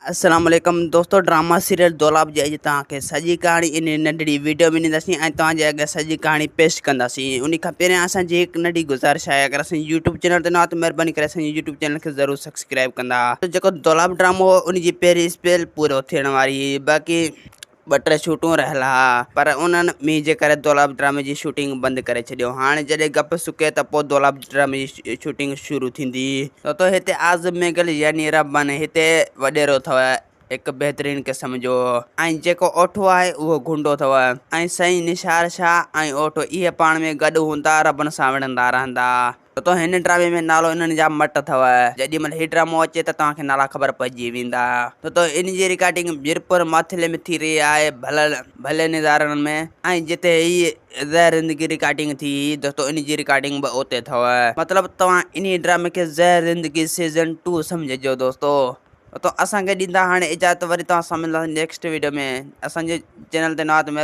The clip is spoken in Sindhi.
السلام عليڪم دوستو ڊراما سيريل دولاب جي اڄ توهان کي سڄي ڪهاڻي ان ننڍڙي ويڊيو ۾ ڏينداسين ۽ توهان جي اڳيان سڄي ڪهاڻي پيش ڪنداسين ان کان پهريان اسان جي هڪ ننڍي گذارش آهي اگر اسان جي يوٽيوب چينل تي نه آهيو ته مهرباني ڪري اسان جي يوٽيوب چينل کي ضرور سبسڪرائب ڪندا جيڪو دولاب ڊرامو هو ان جي پهرين اسپيل پورو ٿيڻ واري هئي باقي ٻه ٽي شوٽون رهيل ها پر انهن مينهن جي ڪري دولاب ڊرامي جي شوٽنگ بند ڪري ڇڏيو. هاڻي جڏهن گپ سڪي ته پوء دولاب ڊرامي جي شوٽنگ شروع ٿيندي. تو هتي اعظم مينگل يعني ربن هتي وڏيرو اٿو هڪ بهترين قسم جو ۽ جيڪو اوٺو آهي اهو گهنڊو اٿو ۽ سائين نثار شاهه ۽ اوٺو اهي پاڻ ۾ گڏ هوندا ربن سان وڙهندا رهندا. تو هن ڊرامي ۾ نالو انهن جا مٽ اٿو. جيڏي مهل هي ڊرامو اچي ته توهان کي نالا خبر پئجي ويندا. تو ان جي رڪارڊنگ ميرپور ماٿيلي ۾ ٿي رهي آهي ڀلل ڀلي نظارن ۾ ۽ جتي هي زهر زندگي رڪارڊنگ ٿي هئي دوستو ان جي رڪارڊنگ به اتي اٿو. مطلب توهان انهي ڊرامي کي زهر زندگي سيزن ٽو سمجهجو دوستو. تو اسان کي ڏيندا هاڻي اجازت وري توهان سان ملنداسين نيڪسٽ ويڊيو ۾ اسان جي چينل تي نوان ته.